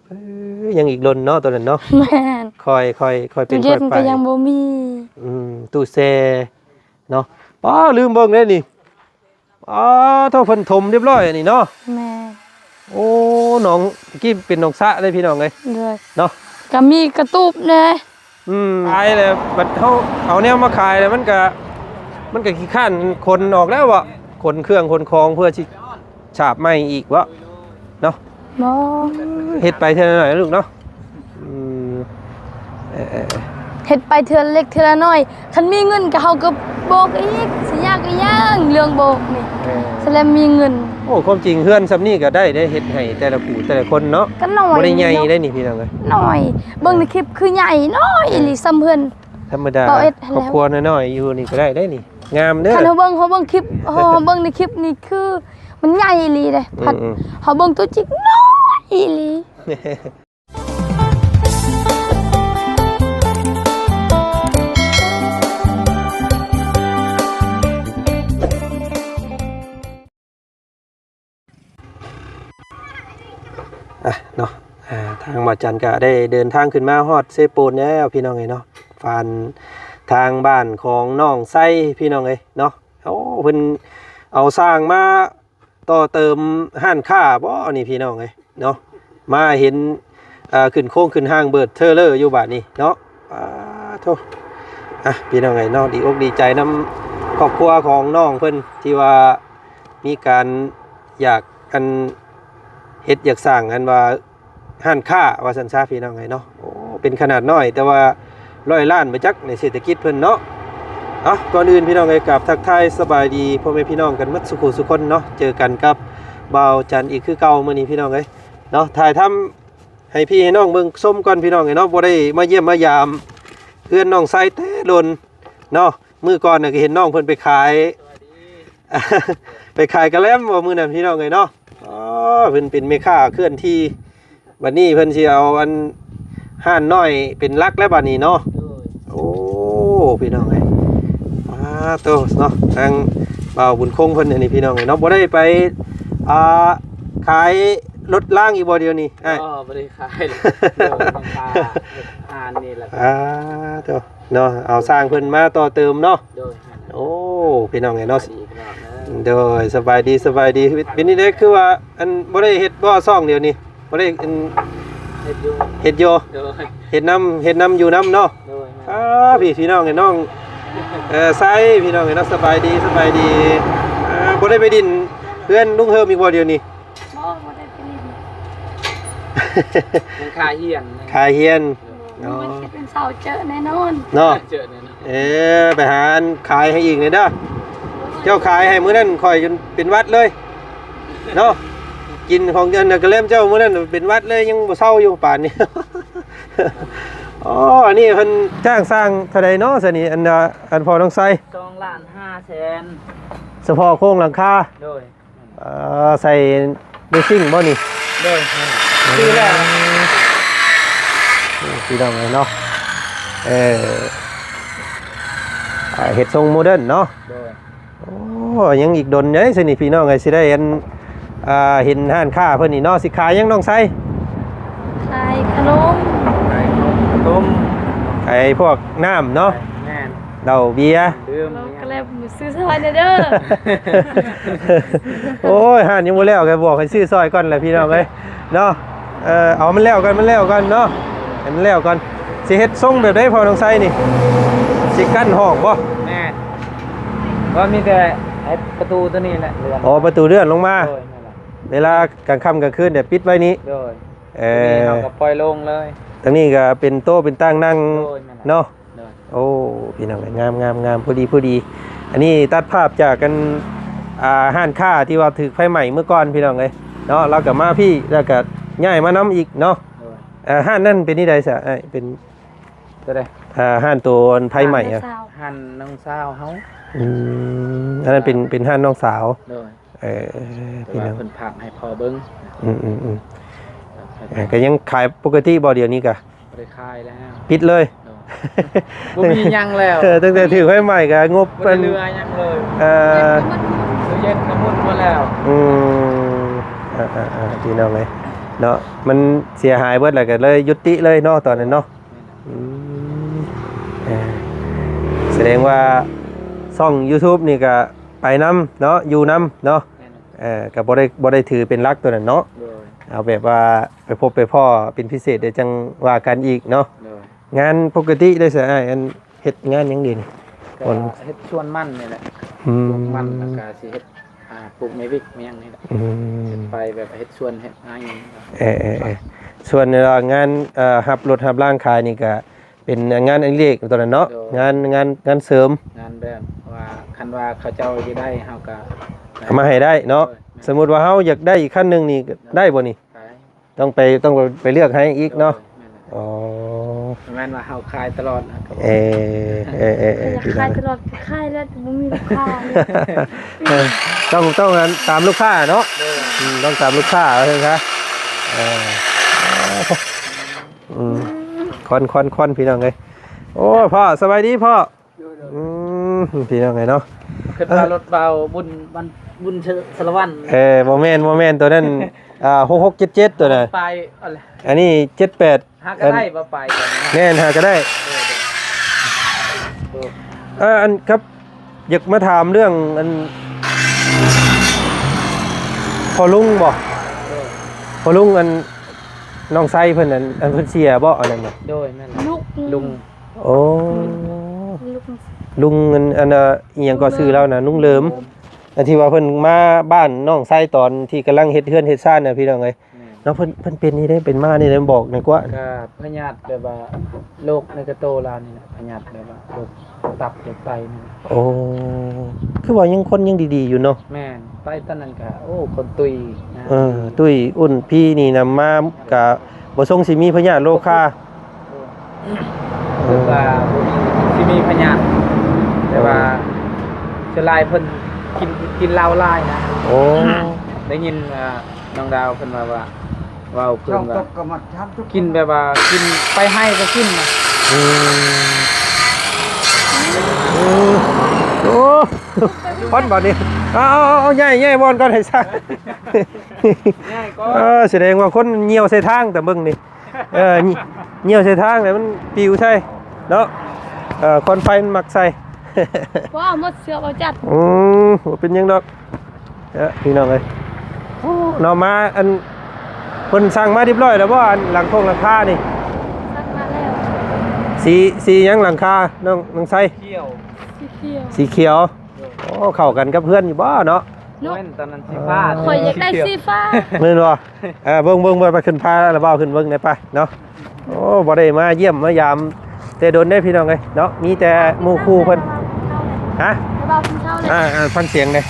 ເອີ ຍັງອີກດົນເນາະ ຕອນນັ້ນເນາະ. ແມ່ນ. ຄ່ອຍ ຄ່ອຍ ຄ່ອຍເປັນຄ່ອຍໄປ. ຕູ້ເຢັນກໍຍັງບໍ່ມີ. ອືມ ຕູ້ແຊ່ເນາະ. ປ້າ ລືມເບິ່ງເດ້ນີ້. ອໍ ໂທ້ ເພິ່ນຖົມຮຽບຮ້ອຍອັນນີ້ເນາະ. ແມ່ນ. ໂອ້ ໜອງ ຕະກີ້ເປັນໜອງສະເດ້ພີ່ນ້ອງເອີຍ. ໂດຍ. ເນາະ ກໍມີກະຕູບແດ່. ອືມ ຂາຍແລ້ວ ບັດເຮົາເອົາແນວມາຂາຍແລ້ວ ມັນກະ ມັນກະຂີ້ຄ້ານຂົນອອກແລ້ວເບາະ. ຂົນເຄື່ອງຂົນຂອງເພື່ອຊິສາບໃໝ່ອີກເບາະເນາະ. ບໍ່ ເຮັດໄປເທື່ອໜ້ອຍລູກເນາະ. ອືມ ເອີ ເຮັດໄປເທື່ອເລັກເທື່ອນ້ອຍ. ຄັນມີເງິນກໍເຮົາກໍໂບກອີກ ຊິຍາກອີຫຍັງເລື່ອງໂບກນີ້. ເອີ ສະແລມມີເງິນ. ໂອ້ ຄວາມຈິງເຮືອນຊ່ຳນີ້ກໍໄດ້ເດ້ ເຮັດໃຫ້ແຕ່ລະຜູ້ແຕ່ລະຄົນເນາະ. ກໍນ້ອຍ ບໍ່ໄດ້ໃຫຍ່ເດ້ນີ້ພີ່ນ້ອງເອີຍ. ນ້ອຍ ເບິ່ງໃນຄລິບຄືໃຫຍ່ ນ້ອຍອີ່ຫຼີ ຊ່ຳເຮືອນທຳມະດາ. ຄອບຄົວນ້ອຍໆຢູ່ນີ້ກໍໄດ້ເດ້ນີ້. ງາມເດີ. ຄັນເຮົາເບິ່ງ ເຮົາເບິ່ງຄລິບ ເຮົາເບິ່ງໃນຄລິບນີ້ຄືມັນໃຫຍ່ອີ່ຫຼີເດ້. ອືມ ພັດເຮົາເບິ່ງຕົວຈິງນ້ອຍອີ່ຫຼີ. ອ່ະເນາະ ອ່າ ທາງບ່າວຈັນກະໄດ້ເດີນທາງຂຶ້ນມາຮອດເຊໂປນແລ້ວພີ່ນ້ອງເອີຍເນາະ. ຜ່ານທາງບ້ານຂອງນ້ອງໄຊພີ່ນ້ອງເອີຍເນາະ. ໂອ້ ເພິ່ນເອົາຊ່າງມາຕໍ່ເຕີມຮ້ານຄ້າບໍນີ້ພີ່ນ້ອງເອີຍເນາະ. ມາເຫັນ ເອີ ຂຶ້ນໂຄງຂຶ້ນຮ່າງເບີດເທີເລີຢູ່ບາດນີ້ເນາະ. ອາ ໂທ້ ອ່ະ ພີ່ນ້ອງເອີຍເນາະ ດີອົກດີໃຈນຳຄອບຄົວຂອງນ້ອງເພິ່ນ ທີ່ວ່າມີການຢາກ ອັນ ເຮັດຢາກສ້າງ ອັນວ່າ ຮ້ານຄ້າວ່າຊັ້ນຊະພີ່ນ້ອງເອີຍເນາະ. ໂອ້ ເປັນຂະໜາດນ້ອຍ ແຕ່ວ່າຮ້ອຍລ້ານບໍ່ຈັກ ໃນເສດຖະກິດເພິ່ນເນາະ. ເອົາ ກ່ອນອື່ນພີ່ນ້ອງເອີຍ ກາບທັກທາຍສະບາຍດີພໍ່ແມ່ພີ່ນ້ອງກັນໝົດສູ່ຜູ້ສູ່ຄົນເນາະ. ເຈີກັນກັບບ່າວຈັນອີກຄືເກົ່າມື້ນີ້ພີ່ນ້ອງເອີຍເນາະ. ຖ່າຍທຳໃຫ້ພີ່ໃຫ້ນ້ອງເບິ່ງຊົມກ່ອນພີ່ນ້ອງເອີຍເນາະ. ບໍ່ໄດ້ມາຢ້ຽມມາຢາມເຮືອນນ້ອງໄຊແຕ່ດົນເນາະ. ມື້ກ່ອນນະກໍເຫັນນ້ອງເພິ່ນໄປຂາຍ ໄປຂາຍກະແລັມບໍ່ມື້ນັ້ນພີ່ນ້ອງເອີຍເນາະ. ອໍ ເພິ່ນເປັນແມ່ຄ້າເຄື່ອນທີ່ ບັດນີ້ເພິ່ນຊິເອົາອັນຮ້ານນ້ອຍເປັນຫຼັກແລ້ວບັດນີ້ເນາະ. ໂດຍ. ໂອ້ ພີ່ນ້ອງເອີຍ ປາໂຕເນາະ ທາງບ່າວບຸນຄົງເພິ່ນອັນນີ້ພີ່ນ້ອງເອີຍເນາະ. ບໍ່ໄດ້ໄປ ອ່າ ຂາຍລົດລາງອີກບໍ່ດຽວນີ້ອ້າຍ? ອໍ ບໍ່ໄດ້ຂາຍ ເດີນທາງ ຮ້ານນີ້ແຫຼະ. ອາ ໂຕ ເນາະ ເອົາຊ່າງເພິ່ນມາຕໍ່ເຕີມເນາະ. ໂດຍ. ໂອ້ ພີ່ນ້ອງເອີຍເນາະ. ໂດຍ ສະບາຍດີ ສະບາຍດີ. ເປັນ ເປັນຈັ່ງໃດ ຄືວ່າ ອັນ ບໍ່ໄດ້ເຮັດບໍ່ຊ່ອງດຽວນີ້? ບໍ່ໄດ້ ອັນ ເຮັດຢູ່ ເຮັດຢູ່. ໂດຍ. ເຮັດນຳ ເຮັດນຳຢູ່ນຳເນາະ. ໂດຍ. ອ່າ ພີ່ ພີ່ນ້ອງເອີຍ ນ້ອງ ເອີ ໄຊ ພີ່ນ້ອງເອີຍເນາະ. ສະບາຍດີ ສະບາຍດີ. ອ່າ ບໍ່ໄດ້ໄປດິນເຮືອນລຸງເຮີມອີກບໍ່ດຽວນີ້? ບໍ່ ບໍ່ໄດ້ໄປຫຼິ້ນ. ຍັງຄາຮຽນ. ຄາຮຽນ. ໂດຍ. ອໍ ມັນຊິເປັນເສົາເຈີແນ່ນອນເນາະ. ເຈີແນ່ນອນ. ເອີ ໄປຫາອັນຂາຍໃຫ້ອີກແດ່ເດີ. ເຈົ້າຂາຍໃຫ້ມື້ນັ້ນຂ້ອຍຈົນເປັນຫວັດເລີຍເນາະ. ກິນຂອງອັນກະແລັມເຈົ້າມື້ນັ້ນເປັນຫວັດເລີຍ ຍັງບໍ່ເຊົາຢູ່ປານນີ້. ອໍ ອັນນີ້ເພິ່ນຈ້າງສ້າງເທົ່າໃດເນາະຊະນີ້ ອັນ ອັນພໍ່ນ້ອງໄຊ? ສອງລ້ານຫ້າແສນ ສະເພາະໂຄງຫຼັງຄາ. ໂດຍ. ເອີ ໃສ່ເບຊິງບໍ່ນີ້? ໂດຍ. ຊື້ແລ້ວ. ອືມ ພີ່ນ້ອງເອີຍເນາະ ເອີ ອ່າ ເຮັດຊົງໂມເດີນເນາະ. ໂດຍ. ໂອ້ ຍັງອີກດົນເດ້ຊະນີ້ ພີ່ນ້ອງເອີຍ ຊິໄດ້ອັນ ອ່າ ເຫັນຮ້ານຄ້າເພິ່ນນີ້ເນາະ. ຊິຂາຍຫຍັງນ້ອງໄຊ? ຂາຍຂະໜົມ ຂາຍຂະໜົມ ຂາຍພວກນ້ຳເນາະ. ແມ່ນ. ເຫຼົ້າເບຍ ເລີ່ມ ເຮົາກໍແລ້ວຊື້ຊ່ອຍແດ່ເດີ. ໂອ້ຍ ຮ້ານຍັງບໍ່ແລ້ວ ກໍບອກໃຫ້ຊື້ຊ່ອຍກ່ອນແຫຼະພີ່ນ້ອງເອີຍເນາະ. ເອີ ເອົາມັນແລ້ວກ່ອນ ມັນແລ້ວກ່ອນເນາະ ໃຫ້ມັນແລ້ວກ່ອນ. ຊິເຮັດຊົງແບບໃດພໍ່ນ້ອງໄຊນີ້? ຊິກັ້ນຫ້ອງບໍ່? ແມ່ນ ວ່າມີແຕ່ໃຫ້ປະຕູຕົວນີ້ແຫຼະເລື່ອນ. ອໍ ປະຕູເລື່ອນລົງມາ. ໂດຍ. ເວລາກາງຄ່ຳກາງຄືນດຽວປິດໄວ້ນີ້. ໂດຍ. ເອີ ຕົວນີ້ເຮົາກໍປ່ອຍໂລ່ງເລີຍ. ຕົງນີ້ກໍເປັນໂຕະເປັນຕັ່ງນັ່ງ. ໂດຍ. ເນາະ. ໂດຍ. ໂອ້ ພີ່ນ້ອງເອີຍ ງາມໆໆ ພໍດີໆ. ອັນນີ້ຕັດພາບຈາກອັນ ອ່າ ຮ້ານຄ້າທີ່ວ່າຖືກໄຟໄໝ້ມື້ກ່ອນພີ່ນ້ອງເອີຍເນາະ. ລາວກໍມາພີ້ ແລ້ວກໍຍ້າຍມານຳອີກເນາະ. ໂດຍ. ເອີ ຮ້ານນັ້ນເປັນຈັ່ງໃດຊະອ້າຍ? ເປັນຕົວໃດ? ອ່າ ຮ້ານໂຕອັນໄຟໄໝ້ອະ. ຮ້ານນ້ອງສາວ ຮ້ານນ້ອງສາວເຮົາ. ອືມ ອັນນັ້ນເປັນ ເປັນຮ້ານນ້ອງສາວ. ໂດຍ. ເອີ ແຕ່ວ່າພີ່ນ້ອງ ເພິ່ນຝາກໃຫ້ພໍ່ເບິ່ງ. ອືມໆໆ ເອີ ກໍຍັງຂາຍປົກກະຕິບໍ່ດຽວນີ້ກະ? ບໍ່ໄດ້ຂາຍແລ້ວ ປິດເລີຍ. ໂດຍ. ບໍ່ມີຫຍັງແລ້ວ. ເອີ ຕັ້ງແຕ່ຖືກໄຟໄໝ້ກໍງົບ ບໍ່ໄດ້ເຫຼືອຫຍັງເລີຍ. ເອີ ຕູ້ເຢັນກໍໝົດໝົດແລ້ວ. ອືມ ອ່າໆໆ ພີ່ນ້ອງເອີຍ ເນາະ ມັນເສຍຫາຍເບິດ ແລ້ວກໍເລີຍຢຸດຕິເລີຍເນາະ ຕອນນັ້ນເນາະ. ອືມ ເອີ ສະແດງວ່າຊ່ອງຢູທູບນີ້ກໍໄປນຳເນາະ ຢູ່ນຳເນາະ. ເອີ ກໍບໍ່ໄດ້ ບໍ່ໄດ້ຖືເປັນຫຼັກໂຕນັ້ນເນາະ. ເອົາແບບວ່າໄປພົບໄປພໍ້ເປັນພິເສດ ດຽວຈັ່ງວ່າກັນອີກເນາະ. ງານປົກກະຕິເດ້ຊະອ້າຍ ອັນ ເຮັດງານຫຍັງເດນີ້? ກໍເຮັດສວນມັນນີ້ແຫຼະ. ອືມ ປູກມັນ ແລ້ວກໍຊິເຮັດ ອ່າ ປູກເມວິກແມ່ຫຍັງນີ້ແຫຼະ. ອືມ ເຮັດໄປແບບເຮັດສວນເຮັດໄຮ່. ເອີໆໆ ສ່ວນງານ ເອີ ຮັບລົດຮັບລາງຂາຍນີ້ກໍເປັນງານອະດິເລກຕອນນັ້ນເນາະ. ໂດຍ ງານ ງານ ງານເສີມ ງານແບບວ່າ ຄັນວ່າເຂົາເຈົ້າຢາກໄດ້ ເຮົາກໍເອົາມາໃຫ້ໄດ້ເນາະ. ໂດຍ ແມ່ນ ສົມມຸດວ່າເຮົາຢາກໄດ້ອີກຄັນໜຶ່ງນີ້ ໂດຍ ໄດ້ບໍ່ນີ້? ໄດ້. ຕ້ອງໄປ ຕ້ອງໄປເລືອກໃຫ້ອີກເນາະ. ໂດຍ ແມ່ນແຫຼະ. ອໍ ບໍ່ແມ່ນວ່າເຮົາຂາຍຕະຫຼອດນະ. ເອີ ເອີໆໆ ຢາກຂາຍຕະຫຼອດ ຂາຍແລ້ວບໍ່ມີລູກຄ້າ. ເອີ ຕ້ອງ ຕ້ອງຕາມລູກຄ້າເນາະ. ໂດຍ ອືມ ຕ້ອງຕາມລູກຄ້າວ່າຊັ້ນຊະ. ເອີ ອືມ ຄວັນ ຄວັນ ຄວັນ ພີ່ນ້ອງເອີຍ. ໂອ້ ພໍ່ ສະບາຍດີພໍ່. ໂດຍໆ ອືມ ພີ່ນ້ອງເອີຍເນາະ ຄິດວ່າ ເອີ ລົດເບົາບຸນ ບຸນ ບຸນສາລະວັນ. ເອີ ບໍ່ແມ່ນ ບໍ່ແມ່ນ ໂຕນັ້ນ ອ່າ ຫົກຫົກເຈັດເຈັດ ໂຕນັ້ນ. ປາຍ ອັນນີ້ ເຈັດແປດ ຫາກໍໄດ້ບໍ່ໄປ. ແມ່ນ ຫາກໍໄດ້. ເອີ ເອີ ອັນ ຄັບ ຢາກມາຖາມເລື່ອງ ອັນ ພໍ່ລຸງບໍ່? ເອີ ພໍ່ລຸງ ອັນ ນ້ອງໄຊເພິ່ນ ອັນ ອັນເພິ່ນເສຍບໍ່? ອັນນັ້ນນະ. ໂດຍ ແມ່ນ ລຸງ ລຸງ ໂອ້ ອືມ ລຸງ ລຸງ ອັນ ອັນ ອີຫຍັງກໍ ເອີ ຊື່ລາວນະ ລຸງເຫຼີມ. ອັນທີ່ວ່າເພິ່ນມາບ້ານນ້ອງໄຊຕອນທີ່ກຳລັງເຮັດເຮືອນເຮັດຊານນະ ພີ່ນ້ອງເອີຍ. ແມ່ນ ເນາະ ເພິ່ນ ເພິ່ນເປັນນີ້ເດ້ ເປັນມານີ້ເດ້ ບອກແດ່ກວ່າ ກະພະຍາດແບບວ່າໂລກໃນກະໂຕລາວນີ້ແຫຼະ ພະຍາດແບບວ່າໂລກຕັບໂລກໄຕນີ້. ໂອ້ ຄືວ່າຍັງ ຄົນຍັງດີໆຢູ່ເນາະ. ແມ່ນ ໄປຕອນນັ້ນກະ ໂອ້ ຄົນຕຸ້ຍນະ. ເອີ ຕຸ້ຍ ອຸ່ນພີນີ້ນຳມາກະບໍ່ຊົງຊິມີພະຍາດໂລຄາ. ເອີ ຄິດວ່າບໍ່ມີ ຊິມີພະຍາດ ແຕ່ວ່າ ເອີ ສ່ວນຫຼາຍເພິ່ນກິນ ກິນເຫຼົ້າຫຼາຍນະ. ໂອ້ ໄດ້ຍິນວ່າ ນ້ອງດາວເພິ່ນວ່າ ວ່າ ເວົ້າເພິ່ນວ່າ ກິນແບບວ່າກິນໄປໃຫ້ກໍກິນນະ. ອືມ ໂອ້ ຄວັນບາດນີ້ ເອົາໆໆ ຍ້າຍ ຍ້າຍບ່ອນກ່ອນໃຫ້ຊັກ. ເອີ ສະແດງວ່າຄົນຍ່ຽວໃສ່ທາງ ແຕ່ເບິ່ງນີ້ ເອີ ຍ່ຽວໃສ່ທາງແລ້ວມັນປິວໃສ່ເນາະ. ເອີ ຄວັນໄຟມັນມັກໃສ່. ວ້າວ ໝົດເສືອບໍ່ຈັດ. ອືມ ບໍ່ເປັນຫຍັງດອກ. ເອີ ພີ່ນ້ອງເອີຍ ໂອ້ ເນາະ ມາ ອັນ ເພິ່ນສັ່ງມາຮຽບຮ້ອຍແລ້ວບໍ່? ອັນ ຫຼັງຄົງຫຼັງຄານີ້ ສັ່ງມາແລ້ວ. ສີ ສີຫຍັງຫຼັງຄາ ນ້ອງ ນ້ອງໄຊ? ຂຽວ ສີຂຽວ ສີຂຽວ. ໂອ້ ເຂົ້າກັນກັບເຮືອນຢູ່ບໍ່ເນາະ? ເນາະ ແມ່ນ ຕອນນັ້ນສີຟ້າ. ຂ້ອຍຢາກໄດ້ສີຟ້າ. ແມ່ນບໍ່? ເອີ ເບິ່ງ ເບິ່ງ ເບິ່ງ ໄປຂຶ້ນ ພາລາວບ່າວຂຶ້ນເບິ່ງແດ່ໄປເນາະ. ໂອ້ ບໍ່ໄດ້ມາຢ້ຽມມາຢາມແຕ່ດົນເດ້ ພີ່ນ້ອງເອີຍເນາະ ມີແຕ່ໝູ່ຄູ່ເພິ່ນ. ຮະ? ລາວບ່າວກິນເຂົ້າແລ້ວ. ອ່າໆ ຟັງສຽງແດ່.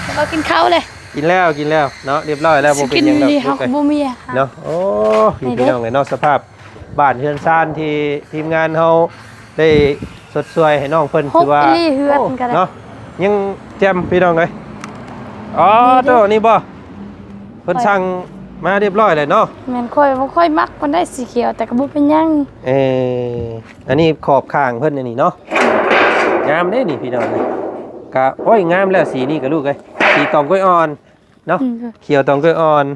ລາວບ່າວກິນເຂົ້າແລ້ວ. ກິນແລ້ວ ກິນແລ້ວເນາະ ຮຽບຮ້ອຍແລ້ວ ບໍ່ເປັນຫຍັງດອກ ເຮົາກໍບໍ່ມີເນາະ. ໂອ້ ພີ່ນ້ອງເອີຍເນາະ ສະພາບບ້ານເຮືອນຊານທີ່ທີມງານເຮົາໄດ້ຊົດຊ່ວຍໃຫ້ນ້ອງເພິ່ນ ຖືວ່າ ໂອ້ ເນາະ ຍັງແຈ່ມ ພີ່ນ້ອງເອີຍ. ອໍ ໂຕນີ້ບໍ່? ເພິ່ນສັ່ງມາຮຽບຮ້ອຍແລ້ວເນາະ. ແມ່ນ ຂ້ອຍບໍ່ຄ່ອຍມັກປານໃດສີຂຽວ ແຕ່ກໍບໍ່ເປັນຫຍັງ. ເອີ ອັນນີ້ຂອບຂ້າງເພິ່ນອັນນີ້ເນາະ ງາມເດ້ນີ້ ພີ່ນ້ອງເອີຍ. ກະ ໂອ້ຍ ງາມແລ້ວ ສີນີ້ກະລູກເອີຍ ສີຕອງກ້ວຍອ່ອນເນາະ. ອືມ ຂຽວຕອງກ້ວຍອ່ອນ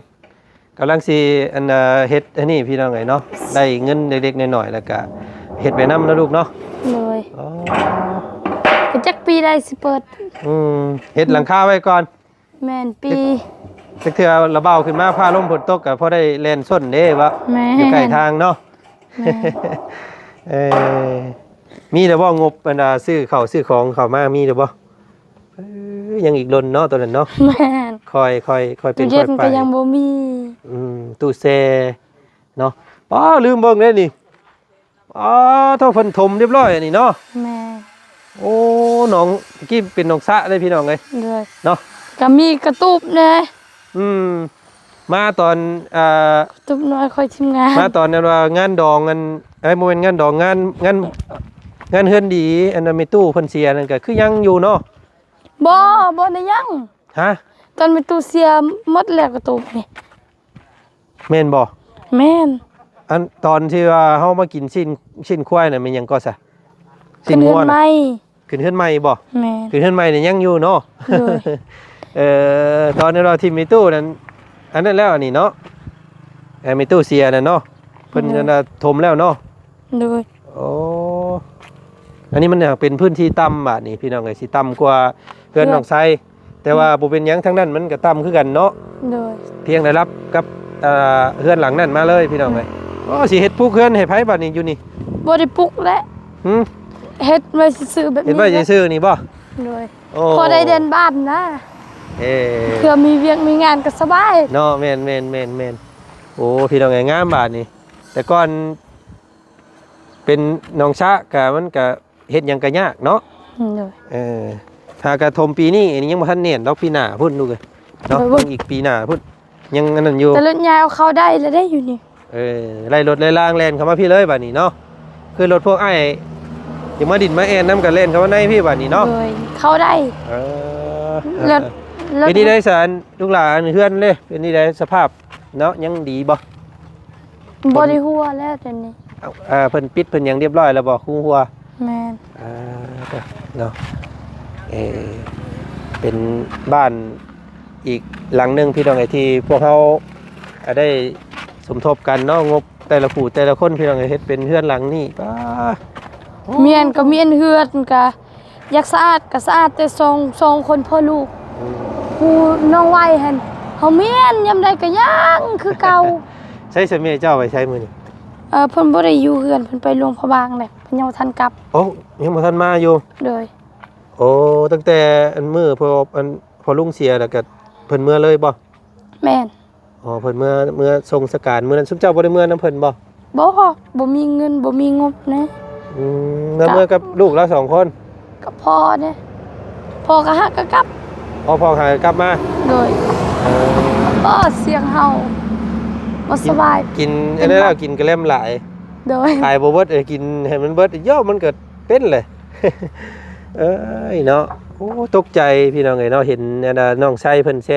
ກຳລັງຊິ ອັນ ເຮັດອັນນີ້ ພີ່ນ້ອງເອີຍເນາະ ໄດ້ເງິນເລັກໆນ້ອຍໆ ແລ້ວກະເຮັດໄປນຳເນາະລູກເນາະ. ໂດຍ ອໍ ກະຈັກປີໃດຊິເປີດ. ອືມ ເຮັດຫຼັງຄາໄວ້ກ່ອນ. ແມ່ນ ປີ ຈັກເທື່ອລະເບົາຂຶ້ນມາ ຟ້າລົມຝົນຕົກກໍພໍໄດ້ແລ່ນຊົນເດ້ເບາະ. ແມ່ນ ຢູ່ໃກ້ທາງເນາະ. ແມ່ນ ເອີ ມີແລ້ວບໍ່ ງົບ ອັນ ຊື້ເຂົ້າຊື້ຂອງເຂົ້າມາ ມີແລ້ວບໍ່? ເອີ ຍັງອີກດົນເນາະ ໂຕນັ້ນເນາະ. ແມ່ນ ຄ່ອຍ ຄ່ອຍ ຄ່ອຍເປັນຄ່ອຍໄປ. ຕູ້ເຢັນກໍຍັງບໍ່ມີ. ອືມ ຕູ້ແຊ່ເນາະ. ປ້າ ລືມເບິ່ງເດ້ນີ້. ອໍ ໂທ້ ເພິ່ນຖົມຮຽບຮ້ອຍອັນນີ້ເນາະ. ແມ່ນ ໂອ້ ໜອງ ຕະກີ້ເປັນໜອງສະເດ້ ພີ່ນ້ອງເອີຍ. ໂດຍ ເນາະ ກະມີກະຕູບແດ່. ອືມ ມາຕອນ ອ່າ ກະຕູບນ້ອຍຂ້ອຍທີມງານ ມາຕອນນັ້ນວ່າງານດອງ ອັນ ເອີຍ ບໍ່ແມ່ນງານດອງ ງານ ງານ ງານເຮືອນດີ ອັນນັ້ນແມ່ຕູ້ເພິ່ນເສຍນັ້ນກະຄືຍັງຢູ່ເນາະ. ບໍ່ ບໍ່ໄດ້ຍັງ. ຮະ? ຕອນແມ່ຕູ້ເສຍໝົດແລ້ວກະຕູບນີ້. ແມ່ນບໍ່? ແມ່ນ ອັນຕອນທີ່ວ່າເຮົາມາກິນຊີ້ນ ຊີ້ນຄວາຍນັ້ນແມ່ນຫຍັງກໍຊະ? ຊີ້ນງົວນະ ຂຶ້ນເຮືອນໃໝ່. ຂຶ້ນເຮືອນໃໝ່ບໍ່? ແມ່ນ ຂຶ້ນເຮືອນໃໝ່ນີ້ຍັງຢູ່ເນາະ. ໂດຍ ເອີ ຕອນທີ່ວ່າຖິ້ມແມ່ຕູ້ນັ້ນ ອັນນັ້ນແລ້ວ ອັນນີ້ເນາະ. ແມ່ຕູ້ເສຍນັ້ນເນາະ ເພິ່ນ ໂດຍ ນັ້ນນະຖົມແລ້ວເນາະ. ໂດຍ. ໂອ້ ອັນນີ້ມັນເປັນພື້ນທີ່ຕ່ຳບາດນີ້ ພີ່ນ້ອງເອີຍ ຊິຕ່ຳກວ່າເຮືອນ ເຮືອນ ນ້ອງໄຊ ແຕ່ວ່າ ອືມ ບໍ່ເປັນຫຍັງ ທາງນັ້ນມັນກໍຕ່ຳຄືກັນເນາະ. ໂດຍ. ພຽງໄດ້ຮັບກັບ ເອີ ເຮືອນຫຼັງນັ້ນມາເລີຍ ພີ່ນ້ອງເອີຍ. ອືມ. ໂອ້ ຊິເຮັດປຸກເຮືອນໃຫ້ໃຜບາດນີ້ຢູ່ນີ້? ບໍ່ໄດ້ປຸກແຫຼະ. ຫື? ເຮັດໄວ້ຊື່ໆແບບນີ້ ເຮັດໄວ້ຊື່ໆນີ້ບໍ່? ໂດຍ. ໂອ້ ພໍໄດ້ເດີນບ້ານນະ. ເອີ ເພື່ອມີວຽກມີງານກໍສະບາຍເນາະ. ແມ່ນໆໆ. ໂອ້ ພີ່ນ້ອງເອີຍ ງາມບາດນີ້. ແຕ່ກ່ອນເປັນໜອງຊະກະ ມັນກະເຮັດຫຍັງກະຍາກເນາະ. ໂດຍ. ເອີ ຫາກະຖົມປີນີ້ ອັນນີ້ຍັງບໍ່ທັນແໜ້ນດອກ ປີໜ້າພຸ້ນລູກເອີຍເນາະ. ໂດຍ. ເບິ່ງອີກປີໜ້າພຸ້ນ ຍັງອັນນັ້ນຢູ່. ແຕ່ລົດໃຫຍ່ເອົາເຂົ້າໄດ້ລະເດ້ຢູ່ນີ້. ເອີ ໄລ່ລົດໄລ່ລາງແລ່ນເຂົ້າມາພີ້ເລີຍບາດນີ້ເນາະ. ຄືລົດພວກອ້າຍຢາກມາດິນມາແອ່ນນຳ ກໍແລ່ນເຂົ້າມາໃນພີ້ບາດນີ້ເນາະ. ໂດຍ. ເຂົ້າໄດ້. ເອີ ລົດ ລົດ ເປັນຈັ່ງໃດຊັ້ນລູກຫຼານ ເຮືອນເດ້ ເປັນຈັ່ງໃດສະພາບເນາະ ຍັງດີບໍ່? ບໍ່ໄດ້ຮົ່ວແລ້ວດຽວນີ້. ເອີ ເພິ່ນປິດເພິ່ນຫຍັງຮຽບຮ້ອຍແລ້ວບໍ່ ຮູຮົ່ວ? ແມ່ນ. ອ່າ ເນາະ ເອີ ເປັນບ້ານອີກຫຼັງໜຶ່ງ ພີ່ນ້ອງເອີຍ ທີ່ພວກເຮົາ ອ່າ ໄດ້ສົມທົບກັນເນາະ ງົບແຕ່ລະຜູ້ແຕ່ລະຄົນ ພີ່ນ້ອງເອີຍ ເຮັດເປັນເຮືອນຫຼັງນີ້. ປ້າ ແມ່ນ ກໍແມ່ນ ເຮືອນກໍ ຢາກສະອາດກໍສະອາດແຕ່ສອງ ສອງຄົນພໍ່ລູກ. ອືມ. ຜູ້ນ້ອງໄວຫັ້ນ ເຮົາແມ່ນຍາມໃດກໍຍັງຄືເກົ່າ. ໃສຊະແມ່ເຈົ້າໄປໃສມື້ນີ້? ເອີ ເພິ່ນບໍ່ໄດ້ຢູ່ເຮືອນ ເພິ່ນໄປຫຼວງພະບາງແຫຼະ ເພິ່ນຍັງບໍ່ທັນກັບ. ໂອ້ ຍັງບໍ່ທັນມາຢູ່. ໂດຍ. ໂອ້ ຕັ້ງແຕ່ອັນມື້ພໍ່ ອັນພໍ່ລຸງເສຍແລ້ວກໍເພິ່ນເມືອເລີຍບໍ່? ແມ່ນ. ອໍ ເພິ່ນເມືອ ເມືອສົ່ງສະການມື້ນັ້ນ ຊຸມເຈົ້າບໍ່ໄດ້ເມືອນຳເພິ່ນບໍ່? ບໍ່ ບໍ່ມີເງິນ ບໍ່ມີງົບນະ. ອືມ ແລ້ວເມືອກັບລູກລາວສອງຄົນ? ກັບພໍ່ເດ້ ພໍ່ກໍຫາກໍກັບ. ອໍ ພໍ່ຫາກໍກັບມາ. ໂດຍ. ເອີ ໂອ້ ສຽງເຮົາບໍ່ສະບາຍ. ກິນ ກິນອັນນັ້ນແລ້ວ ກິນກະແລັມຫຼາຍ. ໂດຍ. ຂາຍບໍ່ເບິດ ເອີ ກິນໃຫ້ມັນເບິດ ເອີ ມັນກໍເປັນແຫຼະ. ເອີຍເນາະ ໂອ້ ຕົກໃຈພີ່ນ້ອງເອີຍເນາະ ເຫັນອັນນ່າ ນ້ອງໄຊເພິ່ນແຊ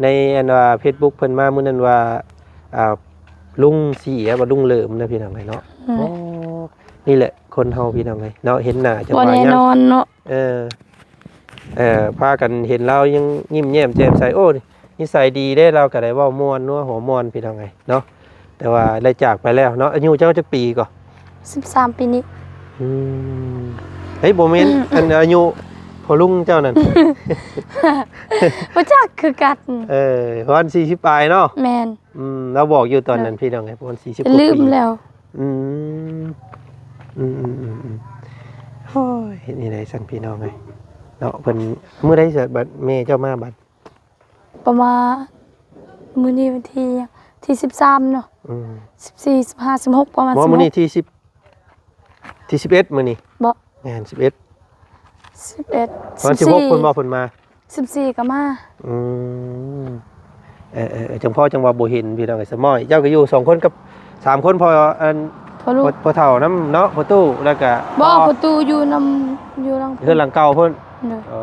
ໃນອັນວ່າເຟສບຸກເພິ່ນມາມື້ນັ້ນວ່າ ອ່າ ລຸງເສຍ ວ່າລຸງເຫຼີມນະ ພີ່ນ້ອງເອີຍເນາະ. ອືມ. ໂອ້ ນີ້ແຫຼະຄົນເຮົາພີ່ນ້ອງເອີຍເນາະ ເຫັນໜ້າຈະວ່າ ບໍ່ແນ່ນອນເນາະ. ເອີ ເອີ ພາກັນເຫັນລາວຍັງຍິ້ມແຍ້ມແຈ່ມໃສ ໂອ້ ນິໄສດີເດ້ ລາວກໍໄດ້ເວົ້າມ່ວນນົວຫົວມ່ວນ ພີ່ນ້ອງເອີຍເນາະ. ແຕ່ວ່າໄດ້ຈາກໄປແລ້ວເນາະ. ອາຍຸເຈົ້າຈັກປີກໍ? ສິບສາມປີນີ້. ອືມ ເຮີ້ຍ ບໍ່ແມ່ນ ອັນອາຍຸພໍ່ລຸງເຈົ້ານັ້ນ ບໍ່ຈັກຄືກັນ. ເອີ ປະມານສີ່ສິບປາຍເນາະ. ແມ່ນ. ອືມ ລາວບອກຢູ່ຕອນນັ້ນ ເອີ ພີ່ນ້ອງເອີຍ ປະມານສີ່ສິບກວ່າປີ ລືມແລ້ວ. ອືມ ອືມໆໆ ໂອ້ຍ ເຮັດແນວໃດຊັ້ນ ພີ່ນ້ອງເອີຍເນາະ. ເພິ່ນ ມື້ໃດຊະບັດແມ່ເຈົ້າມາບັດ? ປະມານມື້ນີ້ວັນທີຫຍັງ ທີສິບສາມເນາະ. ອືມ ສິບສີ່ ສິບຫ້າ ສິບຫົກ ປະມານ ບໍ່ ສິບຫົກ ມື້ນີ້ທີສິບ ທີສິບເອັດມື້ນີ້. ບໍ່ ແມ່ນ ສິບເອັດ ສິບເອັດ ປະມານສິບຫົກ ສິບສີ່ ເພິ່ນບໍ່ ເພິ່ນມາ ສິບສີ່ກໍມາ. ອືມ ເອີໆ ຈັ່ງພໍຈັ່ງວ່າບໍ່ເຫັນ ພີ່ນ້ອງເອີຍ. ສະໝ້ອຍ ເຈົ້າກໍຢູ່ສອງຄົນກັບ ສາມຄົນ ພໍ່ ອັນ ພໍ່ລູກ ພໍ່ ພໍ່ເຖົ້ານຳເນາະ ພໍ່ຕູ້ ແລ້ວກໍ ບໍ່ ພໍ່ຕູ້ຢູ່ນຳ ຢູ່ຫຼັງ ເຮືອນຫຼັງເກົ່າພຸ້ນ. ໂດຍ. ອໍ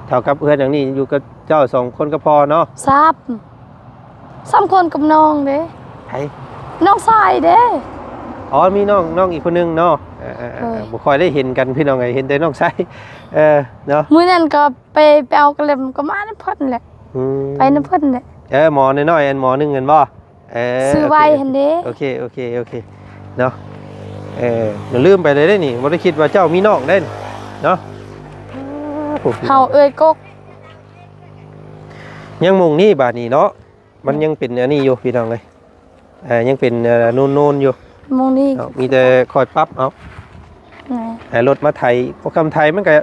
ເທົ່າກັບເຮືອນຫຼັງນີ້ຢູ່ກັບເຈົ້າສອງຄົນກັບພໍ່ເນາະ. ສາມ ສາມຄົນກັບນ້ອງເດ້. ໃຜ? ນ້ອງຊາຍເດ້. ອໍ ມີນ້ອງ ນ້ອງອີກຄົນໜຶ່ງເນາະ. ເອີໆໆ ໂດຍ. ບໍ່ຄ່ອຍໄດ້ເຫັນກັນ ພີ່ນ້ອງເອີຍ ເຫັນແຕ່ນ້ອງຊາຍ ເອີ ເນາະ. ມື້ນັ້ນກໍໄປ ໄປເອົາກະແລັມກໍມານຳເພິ່ນແຫຼະ. ອືມ ໄປນຳເພິ່ນແຫຼະ. ເອີ ໝໍນ້ອຍໆ ອັນໝໍໜຶ່ງຫັ້ນບໍ່? ເອີ ຊື່ໄວຫັ້ນເດ້. ໂອເຄ ໂອເຄ ໂອເຄ ເນາະ. ເອີ ລືມໄປເລີຍເດ້ນີ້ ບໍ່ໄດ້ຄິດວ່າເຈົ້າມີນ້ອງເດ້ເນາະ. ເຮົາເອື້ອຍກົກ ຍັງມຸງນີ້ບາດນີ້ເນາະ ມັນຍັງເປັນອັນນີ້ຢູ່ ພີ່ນ້ອງເອີຍ. ເອີ ຍັງເປັນ ເອີ ນູນໆຢູ່ ໝ່ອງນີ້ເນາະ ມີແຕ່ຄ່ອຍປັບເອົາ. ແມ່ນ. ໃຫ້ລົດມາໄຖ ພໍຄຳໄຖມັນກໍ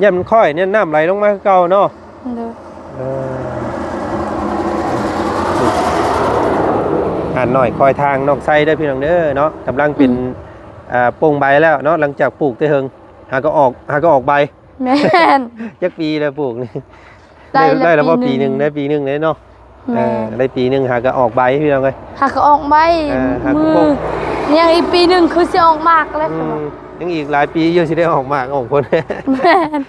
ຢ້ານມັນຄ້ອຍ ຢ້ານນ້ຳໄຫຼລົງມາຄືເກົ່າເນາະ. ໂດຍ. ເອີ ອ່ານໜ້ອຍຄອຍທາງນ້ອງໄຊເດີພີ່ນ້ອງເດີເນາະ ກຳລັງເປັນ ອືມ ອ່າ ໂປ່ງໃບແລ້ວເນາະ ຫຼັງຈາກປູກແຕ່ເຫິງ ຫາກໍອອກ ຫາກໍອອກໃບ. ແມ່ນ. ຈັກປີແລ້ວປູກນີ້? ໄດ້ ໄດ້ແລ້ວບໍ່? ປີໜຶ່ງ ໄດ້ປີໜຶ່ງເດ້ເນາະ. ແມ່ນ. ເອີ ໄດ້ປີໜຶ່ງຫາກໍອອກໃບພີ່ນ້ອງເອີຍ ຫາກໍອອກໃບ. ເອີ ຫາກໍ ມື້ ຍັງອີກປີໜຶ່ງຄືຊິອອກໝາກແລ້ວ. ອືມ ຍັງອີກຫຼາຍປີຢູ່ຊິໄດ້ອອກໝາກອອກຜົນ. ແມ່ນ.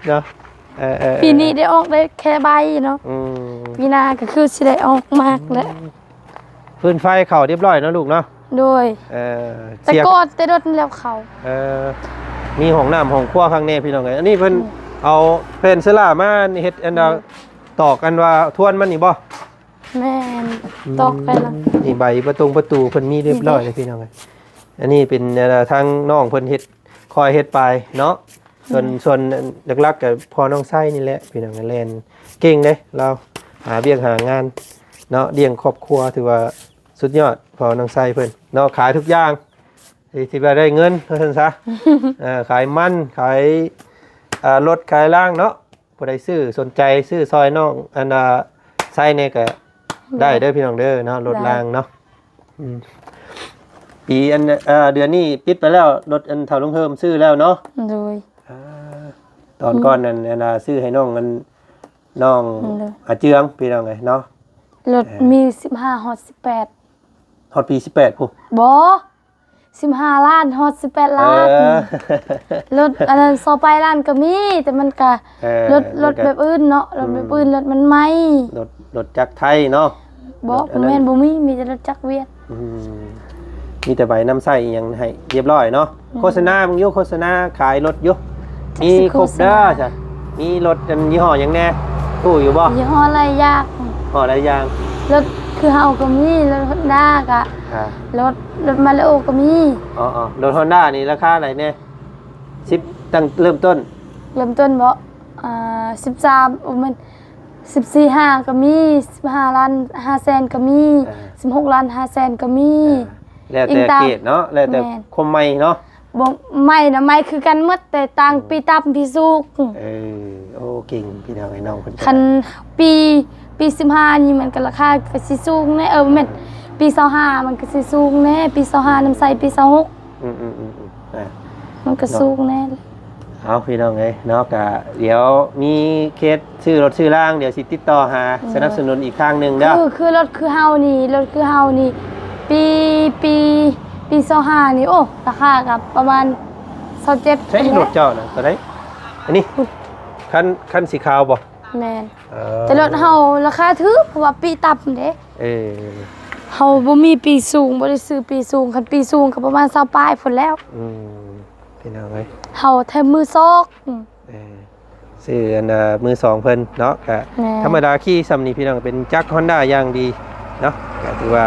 ເນາະ. ເອີໆໆ ປີນີ້ໄດ້ອອກໄດ້ແຄ່ໃບເນາະ. ອືມ ປີໜ້າກໍຄືຊິໄດ້ອອກໝາກແລ້ວ. ອືມ ຟືນໄຟເຂົ້າຮຽບຮ້ອຍເນາະລູກເນາະ. ໂດຍ. ເອີ ແຕ່ກ່ອນແຕ່ດົນແລ້ວເຂົ້າ. ເອີ ມີຫ້ອງນ້ຳຫ້ອງຄົວຂ້າງແນ່ພີ່ນ້ອງເອີຍ. ອັນນີ້ເພິ່ນ ອືມ ເອົາແຜ່ນເຊລາມາເຮັດອັນ ອືມ ຕອກອັນວ່າທວນມັນນີ້ບໍ່? ແມ່ນ ອືມ ຕອກໄປລະ ນີ້ໃບປະຕົງປະຕູເພິ່ນມີຮຽບຮ້ອຍແລ້ວ ພີ່ນ້ອງເອີຍ. ອັນນີ້ເປັນ ອ່າ ທາງນ້ອງເພິ່ນເຮັດ ຄອຍເຮັດໄປເນາະ. ສ່ວນ ແມ່ນ ສ່ວນຫຼັກໆກໍພໍ່ນ້ອງໄຊນີ້ແຫຼະ ພີ່ນ້ອງ ແລ່ນເກັ່ງເດ້ລາວ ຫາວຽກຫາງານເນາະ ລ້ຽງຄອບຄົວ ຖືວ່າສຸດຍອດ ພໍ່ນ້ອງໄຊເພິ່ນເນາະ. ຂາຍທຸກຢ່າງ ທີ່ວ່າໄດ້ເງິນວ່າຊັ້ນຊະ ເອີ ຂາຍມັນ ຂາຍ ເອີ ລົດ ຂາຍລາງເນາະ. ຜູ້ໃດຊື້ ສົນໃຈຊື້ຊ່ອຍນ້ອງ ອັນ ອ່າ ໄຊແດ່ກໍໄດ້ເດີ ໂດຍ ພີ່ນ້ອງເດີເນາະ ລົດ ໄດ້ ລາງເນາະ. ອືມ ປີ ອັນ ເອີ ເດືອນນີ້ປິດໄປແລ້ວ ລົດ ອັນ ເຖົ້າລຸງເຮີມຊື້ແລ້ວເນາະ. ໂດຍ ອ່າ ຕອນ ອືມ ກ່ອນນັ້ນ ອັນ ອ່າ ຊື້ໃຫ້ນ້ອງ ອັນ ນ້ອງ ໂດຍ ອາເຈືອງ ພີ່ນ້ອງເອີຍເນາະ. ລົດ ເອີ ມີສິບຫ້າຮອດສິບແປດ ຮອດປີສິບແປດພຸ້ນ ບໍ່ ສິບຫ້າລ້ານຮອດສິບແປດລ້ານ. ເອີ ລົດອັນນັ້ນຊາວປາຍລ້ານກໍມີ ແຕ່ມັນກະ ເອີ ລົດ ມັນກະ ລົດແບບອື່ນເນາະ ລົດແບບອື່ນ ອືມ ລົດມັນໃໝ່ ລົດ ລົດຈັກໄທເນາະ. ບໍ່ ລົດອັນນັ້ນ ບໍ່ແມ່ນ ບໍ່ມີ ມີແຕ່ລົດຈັກຫວຽດ. ອືມ ມີແຕ່ໃບນຳໃຊ້ອີ່ຫຍັງໃຫ້ຮຽບຮ້ອຍເນາະ. ອືມ ໂຄສະນາເບິ່ງຢູ່ ໂຄສະນາຂາຍລົດຢູ່ ມີຄົບເດີຊະ. ມີລົດອັນຍີ່ຫໍ້ຫຍັງແດ່ ຮູ້ຢູ່ບໍ່? ຍີ່ຫໍ້ຫຼາຍຢ່າງ ຫໍ້ຫຼາຍຢ່າງ ລົດຄືເຮົາກໍມີ ລົດຮອນດ້າກະ ອ່າ ລົດ ລົດມາລິໂອກໍມີ. ອໍໆ ລົດຮອນດ້ານີ້ລາຄາເທົ່າໃດແດ່? ສິບ ຕັ້ງເລີ່ມຕົ້ນ ເລີ່ມຕົ້ນບໍ່? ອ່າ ສິບສາມ ໂອ້ ແມ່ນ ສິບສີ່ຫ້າກໍມີ ສິບຫ້າລ້ານຫ້າແສນກໍມີ ອ່າ ສິບຫົກລ້ານຫ້າແສນກໍມີ. ອ່າ ແລ້ວແຕ່ເກຣດເນາະ ແລ້ວແຕ່ ແມ່ນ ຄວາມໃໝ່ເນາະ. ບໍ່ ໃໝ່ນະ ໃໝ່ຄືກັນໝົດ ແຕ່ຕ່າງ ອືມ ປີຕ່ຳປີສູງ. ເອີ ໂອ້ ເກັ່ງພີ່ນ້ອງເອີຍ ນ້ອງເພິ່ນກໍ ຄັນປີ ປີສິບຫ້ານີ້ມັນກໍລາຄາກໍຊິສູງແດ່ ເອີ ບໍ່ແມ່ນ ປີຊາວຫ້າມັນກໍຊິສູງແດ່ ປີຊາວຫ້ານຳໃຊ້ປີຊາວຫົກ ອືມໆໆໆ ອ່າ ມັນກໍ ເນາະ ສູງແດ່. ເອົາ ພີ່ນ້ອງເອີຍເນາະ ກະດຽວມີເຄສຊື້ລົດຊື້ລາງ ດຽວຊິຕິດຕໍ່ຫາ ອືມ ສະໜັບສະໜູນອີກຄັ້ງໜຶ່ງເດີ. ຄື ຄືລົດຄືເຮົານີ້ ລົດຄືເຮົານີ້ ປີ ປີ ປີຊາວຫ້ານີ້ ໂອ້ ລາຄາກໍປະມານຊາວເຈັດ ໃຊ້ລົດເຈົ້ານະ ໂຕໃດ ອັນນີ້ ຄັນ ຄັນສີຂາວບໍ່? ແມ່ນ ເອີ ແຕ່ລົດເຮົາລາຄາຖືກ ເພາະວ່າປີຕ່ຳເດ້. ເອີ ເຮົາບໍ່ມີປີສູງ ບໍ່ໄດ້ຊື້ປີສູງ ຄັນປີສູງກໍປະມານຊາວປາຍພຸ້ນແລ້ວ. ອືມ ພີ່ນ້ອງເອີຍ ເຮົາແຖມມືສອງ. ອືມ ເອີ ຊື້ອັນ ອ່າ ມືສອງເພິ່ນເນາະ ກະ ແມ່ນ ທຳມະດາຂີ່ສ່ຳນີ້ ພີ່ນ້ອງ ເປັນຈັກຮອນດ້າຢ່າງດີເນາະ ກະຖືວ່າ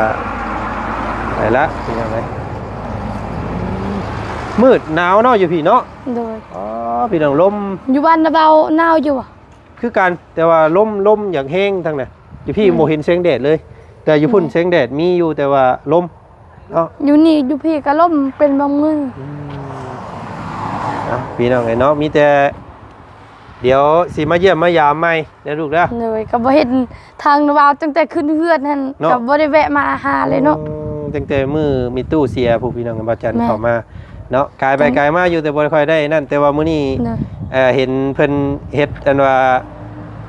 ໄດ້ລະ ພີ່ນ້ອງເອີຍ. ມືດໜາວເນາະ ຢູ່ພີ້ເນາະ. ໂດຍ ອໍ ພີ່ນ້ອງ ລົມ ຢູ່ບ້ານນະເບົາໜາວຢູ່ບໍ່? ຄືກັນ ແຕ່ວ່າລົມ ລົມຢາກແຮງທາງນັ້ນ ຢູ່ພີ້ ອືມ ບໍ່ເຫັນແສງແດດເລີຍ ແຕ່ຢູ່ພຸ້ນ ອືມ ແສງແດດມີຢູ່ ແຕ່ວ່າລົມເນາະ. ຢູ່ນີ້ ຢູ່ພີ້ກໍລົມເປັນບາງມື້. ອືມ ເອົາ ພີ່ນ້ອງເອີຍເນາະ ມີແຕ່ ດຽວຊິມາຢ້ຽມມາຢາມໃໝ່ເດີລູກເດີ. ໂດຍ ກໍບໍ່ເຫັນທາງນະບ່າວຕັ້ງແຕ່ຂຶ້ນເຮືອນຫັ້ນເນາະ ກໍບໍ່ໄດ້ແວະມາຫາເລີຍເນາະ. ອືມ ຕັ້ງແຕ່ມື້ມີຕູ້ເສຍ ຜູ້ ພີ່ນ້ອງ ບ່າວຈັນ ແມ່ນ ເຂົ້າມາເນາະ ກາຍໄປ ກາຍມາຢູ່ ແຕ່ບໍ່ຄ່ອຍໄດ້ນັ້ນ ແຕ່ວ່າມື້ນີ້ ໂດຍ ເອີ ເຫັນເພິ່ນເຮັດອັນວ່າ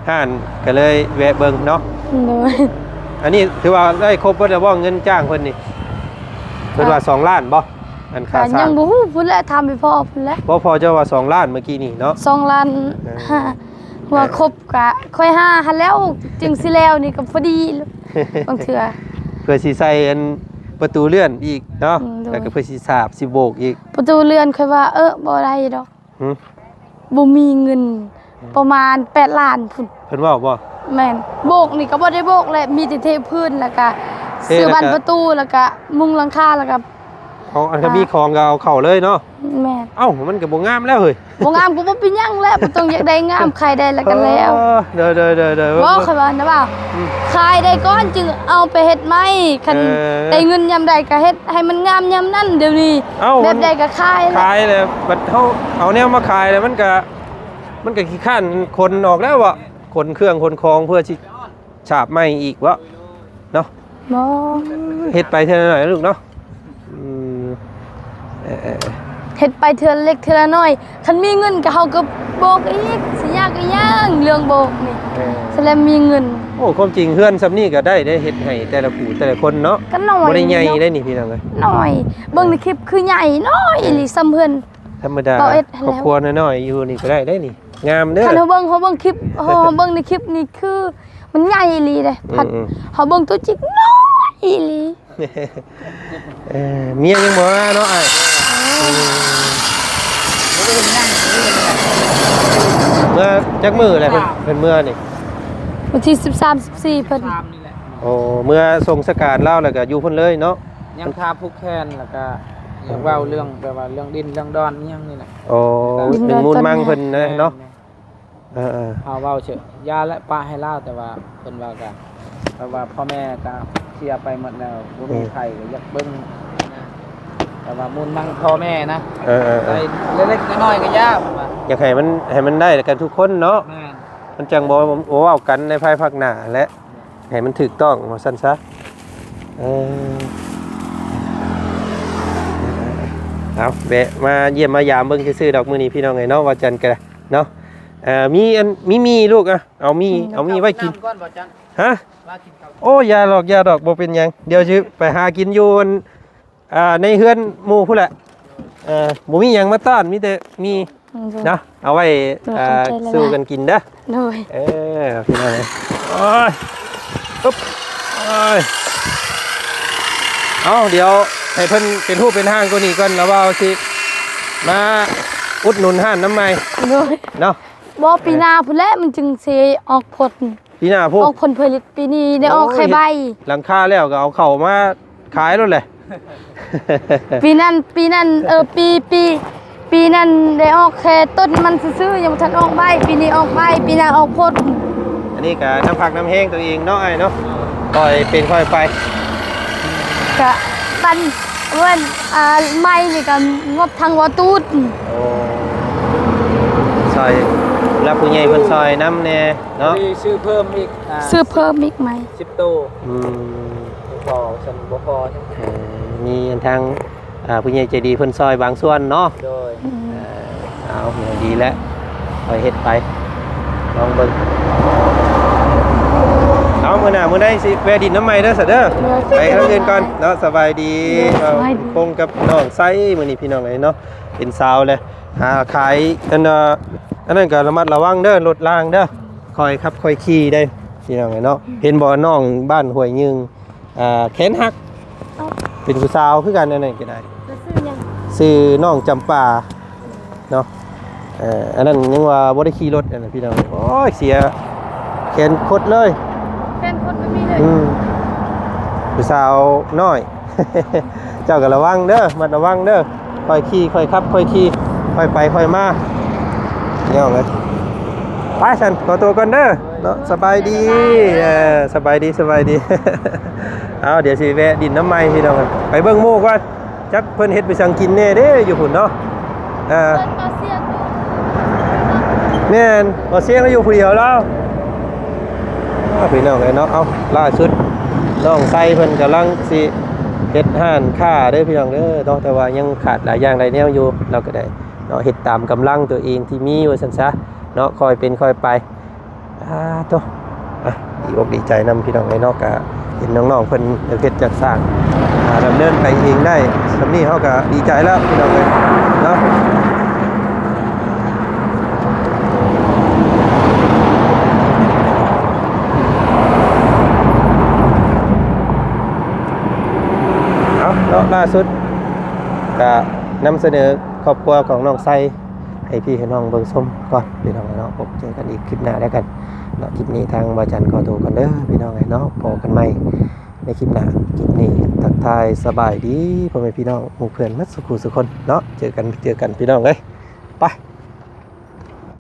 ຮ້ານ ກໍເລີຍແວະເບິ່ງເນາະ. ໂດຍ ອັນນີ້ຖືວ່າໄດ້ຄົບເບິດແລ້ວບໍ່ ເງິນຈ້າງເພິ່ນນີ້? ເພິ່ນວ່າ ອ່າ ສອງລ້ານບໍ່? ອັນຄ່າສ້າງ ຍັງບໍ່ຮູ້ພຸ້ນແຫຼະ ຖາມໄປພໍ່ພຸ້ນແຫຼະ. ບໍ່ ພໍ່ເຈົ້າວ່າສອງລ້ານເມື່ອກີ້ນີ້ເນາະ ສອງລ້ານ ເອີ ຫ້າ ວ່າ ເອີ ຄົບກະຂ້ອຍຫາຫັ້ນແລ້ວ ຈຶ່ງຊິແລ້ວນີ້ກໍພໍດີ ບາງເທື່ອ ເພື່ອຊິໃສ່ອັນປະຕູເລື່ອນອີກເນາະ. ອືມ ໂດຍ ແລ້ວກໍເພື່ອຊິສາບ ຊິໂບກອີກ ປະຕູເລື່ອນຂ້ອຍວ່າ ເອີ ບໍ່ໄດ້ດອກ. ຫື? ບໍ່ມີເງິນ ອືມ ປະມານແປດລ້ານພຸ້ນ. ເພິ່ນເວົ້າບໍ່? ແມ່ນ ໂບກນີ້ກໍບໍ່ໄດ້ໂບກແຫຼະ ມີແຕ່ເທພື້ນ ແລ້ວກະ ເທ ຊື້ບານ ແລ້ວກະ ປະຕູ ແລ້ວກະມຸງຫຼັງຄາ ແລ້ວກະ ເອົາ ອັນ ອ່າ ກໍມີຂອງກໍເອົາເຂົ້າເລີຍເນາະ. ແມ່ນ ເອົ້າ ມັນກໍບໍ່ງາມແລ້ວເຮີ້ຍ. ບໍ່ງາມກໍບໍ່ເປັນຫຍັງແຫຼະ ບໍ່ຕ້ອງຢາກໄດ້ງາມ ຂາຍໄດ້ແລ້ວກັນແລ້ວ. ເອີ ໂດຍໆໆໆ ບໍ່ ຂ້ອຍວ່ານະບ່າວ ອືມ ຂາຍໄດ້ກ່ອນຈຶ່ງເອົາໄປເຮັດໃໝ່ ຄັນ ເອີ ໄດ້ເງິນຍາມໃດກໍເຮັດໃຫ້ມັນງາມຍາມນັ້ນ. ດຽວນີ້ ເອົ້າ ແບບໃດກໍຂາຍແລ້ວ ຂາຍແລ້ວ ບັດເຮົາເອົາແນວມາຂາຍແລ້ວ ມັນກໍ ມັນກໍຂີ້ຄ້ານຂົນອອກແລ້ວເບາະ ຂົນເຄື່ອງຂົນຂອງເພື່ອຊິສາບໃໝ່ອີກເບາະເນາະ. ບໍ່ ເຮັດໄປເທື່ອໜ້ອຍລູກເນາະ. ອືມ ເອີໆໆ ເຮັດໄປເທື່ອເລັກເທື່ອນ້ອຍ ຄັນມີເງິນກໍເຮົາກໍໂບກອີກ ຊິຍາກອີຫຍັງເລື່ອງໂບກນີ້. ເອີ ສະແລມມີເງິນ. ໂອ້ ຄວາມຈິງເຮືອນສ່ຳນີ້ກໍໄດ້ເດ້ ເຮັດໃຫ້ແຕ່ລະຜູ້ແຕ່ລະຄົນເນາະ ກໍນ້ອຍ ບໍ່ໄດ້ໃຫຍ່ເນາະ ໄດ້ນີ້ພີ່ນ້ອງເອີຍ ນ້ອຍ. ເອີ ເບິ່ງໃນຄລິບຄືໃຫຍ່ ນ້ອຍອີ່ຫຼີ ສ່ຳເຮືອນ ທຳມະດາ ກໍເຮັດ ຄອບຄົວນ້ອຍໆຢູ່ນີ້ກໍໄດ້ ໄດ້ນີ້ ງາມເດີ. ຄັນເຮົາເບິ່ງ ເຮົາເບິ່ງຄລິບ ເຮົາເບິ່ງໃນຄລິບນີ້ຄືມັນໃຫຍ່ອີ່ຫຼີເດ້ ອືມໆ ພັດເຮົາເບິ່ງຕົວຈິງນ້ອຍອີ່ຫຼີ. ເອີ ເມຍຍັງບໍ່ມາເນາະອ້າຍ. ເອີ ເອີ ເມື່ອຈັກມື້ແລ້ວເພິ່ນ ເພິ່ນເມື່ອນີ້? ວັນທີສິບສາມ ສິບສີ່ ເພິ່ນ ສາມນີ້ແຫຼະ. ໂອ້ ເມືອສົ່ງສະການລາວແລ້ວກໍຢູ່ພຸ້ນເລີຍເນາະ? ຍັງຖ້າຜູກແຂນ ແລ້ວກໍຢາກເວົ້າເລື່ອງ ແບບວ່າເລື່ອງດິນເລື່ອງດອນອີ່ຫຍັງນີ້ແຫຼະ. ໂອ້ ເລື່ອງມູນມັງເພິ່ນນະເນາະ. ເອີໆ ເຮົາເວົ້າເສີຍ ຢ່າແຫຼະ ປະໃຫ້ລາວ ແຕ່ວ່າເພິ່ນວ່າກະ ແບບວ່າພໍ່ແມ່ກະເສຍໄປໝົດແລ້ວ ບໍ່ມີໃຜກໍຢາກເບິ່ງ ແບບວ່າມູນມັງພໍ່ແມ່ນະ. ເອີໆ ໄດ້ເລັກໆນ້ອຍໆກໍຢ່າ ເພິ່ນວ່າ ຢາກໃຫ້ມັນ ໃຫ້ມັນໄດ້ກັນທຸກຄົນເນາະ. ແມ່ນ ມັນຈັ່ງບໍ່ ບໍ່ເວົ້າກັນໃນພາຍພາກໜ້າແຫຼະ ໃຫ້ມັນຖືກຕ້ອງວ່າຊັ້ນຊະ. ເອີ ເອົາ ແວະມາຢ້ຽມມາຢາມເບິ່ງຊື່ໆດອກ ມື້ນີ້ພີ່ນ້ອງເອີຍເນາະ ວ່າຈັ່ງກະເນາະ. ເອີ ມີອັນ ມີໝີ່ລູກ ເອົາໝີ່ ອືມ ເອົາໝີ່ໄວ້ກິນ. ກິນເຂົ້າກ່ອນບໍ່ຈັນ? ຮະ? ວ່າກິນເຂົ້າ. ໂອ້ ຢ່າດອກ ຢ່າດອກ ບໍ່ເປັນຫຍັງ ດຽວຊິໄປຫາກິນຢູ່ອັນ ອ່າ ໃນເຮືອນໝູ່ພຸ້ນແຫຼະ. ເອີ ບໍ່ມີຫຍັງມາຕ້ອນ ມີແຕ່ໝີ່ ອືມ ເນາະ ເອົາໄວ້ ໂດຍ ອ່າ ຂອບໃຈຫຼາຍໆ ສູ່ກັນກິນເດີ. ໂດຍ ເອີ ພີ່ນ້ອງເອີຍ ໂອ້ຍ ອຶບ ໂອ້ຍ ເອົາ ດຽວໃຫ້ເພິ່ນເປັນຮູບເປັນຮ່າງກວ່ານີ້ກ່ອນ ແລ້ວວ່າຊິມາອຸດໜູນຮ້ານນຳໃໝ່. ໂດຍ ເນາະ. ບໍ່ ປີໜ້າພຸ້ນແຫຼະ ມັນຈຶ່ງຊິອອກຜົນ. ປີໜ້າພຸ້ນ ອອກຜົນຜະລິດ ປີນີ້ໄດ້ອອກແຄ່ໃບ. ໂອ້ຍ ຫຼັງຄາແລ້ວກໍເອົາເຂົ້າມາຂາຍໂລດແຫຼະ. ປີນັ້ນ ປີນັ້ນ ເອີ ປີ ປີ ປີນັ້ນໄດ້ອອກແຄ່ຕົ້ນມັນຊື່ໆ ຍັງບໍ່ທັນອອກໃບ. ປີນີ້ອອກໃບ ປີໜ້າອອກຜົນ. ອັນນີ້ກໍນ້ຳພັກນ້ຳແຮງຕົວເອງເນາະ ອ້າຍເນາະ ຄ່ອຍເປັນຄ່ອຍໄປ. ກະຕັນ ເອີ້ນ ອ່າ ໄມ້ນີ້ກໍງົບທັງຫົວຕູດ. ໂອ້ ຊ່ອຍຜູ້ຫຼັກຜູ້ໃຫຍ່ເພິ່ນຊ່ອຍນຳແດ່ເນາະ. ຊື້ເພີ່ມອີກ ອ່າ ຊື້ເພີ່ມອີກໄມ້ ສິບໂຕ. ອືມ ບໍ່ພໍ ຊັ້ນບໍ່ພໍ. ເອີ ມີອັນທາງ ອ່າ ຜູ້ໃຫຍ່ໃຈດີເພິ່ນຊ່ອຍບາງສ່ວນເນາະ. ໂດຍ ອືມ ເອີ ເອົາ ດີແລ້ວ ຄ່ອຍເຮັດໄປ ລອງເບິ່ງ. ເອົາ ມື້ໜ້າມື້ໃດຊິແວ່ດິນນຳໃໝ່ເດີ ຊະເດີ. ໂດຍ ໄປທາງອື່ນກ່ອນເນາະ. ສະບາຍດີ. ໂດຍ ເອີ ສະບາຍດີ. ພົບກັບນ້ອງໄຊມື້ນີ້ ພີ່ນ້ອງເອີຍເນາະ ເປັນສາວແລ້ວ ຫາຂາຍ ອັນ ເອີ ອັນນັ້ນກໍລະມັດລະວັງເດີ ລົດລາງເດີ ຄ່ອຍຂັບຄ່ອຍຂີ່ໄດ໋ ພີ່ນ້ອງເອີຍເນາະ. ເຫັນບໍ່ ນ້ອງບ້ານຫ້ວຍຍຶງ ອ່າ ແຂນຫັກ ເອົ້າ ເປັນຜູ້ສາວຄືກັນ ອັນນັ້ນກໍໄດ້. ແລ້ວຊື່ຫຍັງ? ຊື່ນ້ອງຈຳປາເນາະ. ເອີ ອັນນັ້ນຍັງວ່າບໍ່ໄດ້ຂີ່ລົດ ອັນນັ້ນ ພີ່ນ້ອງ. ໂອ້ຍ ເສຍແຂນຄົດເລີຍ ແຂນຄົດແບບນີ້ເລີຍ. ອືມ ຜູ້ສາວນ້ອຍ ເຈົ້າກໍລະວັງເດີ ມັດລະວັງເດີ ຄ່ອຍຂີ່ຄ່ອຍຂັບ ຄ່ອຍຂີ່ຄ່ອຍໄປຄ່ອຍມາ ພີ່ນ້ອງເອີຍ. ໄປຊັ້ນ ຂໍຕົວກ່ອນເດີເນາະ. ສະບາຍດີ. ເອີ ສະບາຍດີ ສະບາຍດີ. ເອົາ ດຽວຊິແວະດິນນຳໃໝ່ ພີ່ນ້ອງເອີຍ. ໄປເບິ່ງໝູ່ກ່ອນ ຈັກເພິ່ນເຮັດໄປສັງກິນແດ່ເດ້ ຢູ່ພຸ້ນເນາະ. ເອີ ເພິ່ນບໍ່ສຽງຢູ່ ແມ່ນ ບໍ່ສຽງຢູ່ຜູ້ດຽວລາວ. ພີ່ນ້ອງເອີຍເນາະ ເອົາ ລ່າສຸດນ້ອງໄຊເພິ່ນກຳລັງຊິເຮັດຮ້ານຄ້າເດີ ພີ່ນ້ອງເດີເນາະ. ແຕ່ວ່າຍັງຂາດຫຼາຍຢ່າງຫຼາຍແນວຢູ່ ລາວກໍໄດ້ເນາະ ເຮັດຕາມກຳລັງຕົວເອງທີ່ມີວ່າຊັ້ນຊະເນາະ ຄ່ອຍເປັນຄ່ອຍໄປ. ອາໂຕ ອະ ດີອົກດີໃຈນຳ ພີ່ນ້ອງເອີຍເນາະ. ກະເຫັນນ້ອງໆເພິ່ນເຮັດຈັດສ້າງ ອາ ດຳເນີນໄປເອງໄດ້ ສ່ຳນີ້ເຮົາກະດີໃຈແລ້ວ ພີ່ນ້ອງເອີຍເນາະ. ເອົາເນາະ ລ່າສຸດກະນຳສະເໜີຄອບຄົວຂອງນ້ອງໄຊ ໃຫ້ພີ່ໃຫ້ນ້ອງເບິ່ງຊົມກ່ອນ ພີ່ນ້ອງເນາະ. ພົບເຈີກັນອີກຄລິບໜ້າແລ້ວກັນເນາະ. ຄລິບນີ້ທາງບ່າວຈັນຂໍໂຕກ່ອນເດີ ພີ່ນ້ອງເອີຍເນາະ. ພໍ້ກັນໃໝ່ໃນຄລິບໜ້າ. ຄລິບນີ້ທັກທາຍສະບາຍດີພໍ່ແມ່ພີ່ນ້ອງໝູ່ເພື່ອນໝົດສູ່ຄູ່ສູ່ຄົນເນາະ. ເຈີກັນ ເຈີກັນ ພີ່ນ້ອງເອີຍ ໄປ.